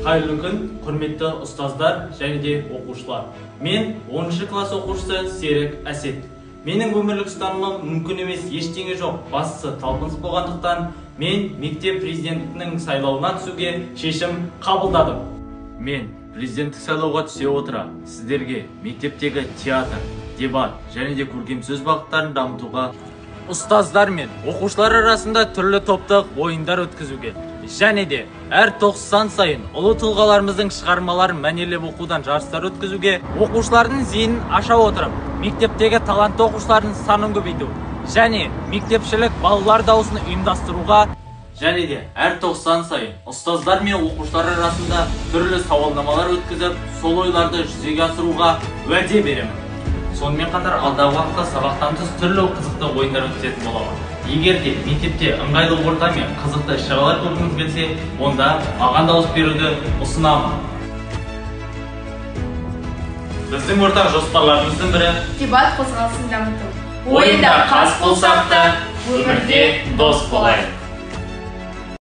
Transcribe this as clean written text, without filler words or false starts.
Қайырлы күн, құрметті ұстаздар және де оқушылар. Мен 10 класс оқушысы Серік Әсет. Менің өмірлік ұстанымым мүмкін емес ештеңе жоқ, бастысы талпыныс болғандықтан мен мектеп президентінің сайлауына түсуге шешім қабылдадым. Мен президенттік сайлауға түсе отыра сіздерге мектептегі театр, дебат және де көркем сөз бағыттарын дамытуға, ұстаздар мен оқушылар арасында түрлі топтық ойындар өткізуге және де әр 90 сайын ұлы тұлғаларымыздың шығармаларын мәнерлеп оқудан жарыстар өткізуге, оқушылардың зейінін аша отырып, мектептегі талантты оқушылардың санын көбейту және мектепшілік балалар дауысын ұйымдастыруға және де әр 90 сайын ұстаздар мен оқушылар арасында түрлі сауалнамалар өткізіп, сол ойларды жүзеге асыруға уәде беремін. Сонымен қатар алдағы уақытта сабақтан тыс түрлі қызықты ойындар өткізетін боламын. Егер де мектепте ыңғайлы орта мен қызықты іс-шаралар көргіңіз келсе, онда маған дауыс беруді ұсынамын. Біздің ортақ жоспарларымыздың бірі дебат қозғалысын дамыту. Ойында қас болсақ та, өмірде дос болайық.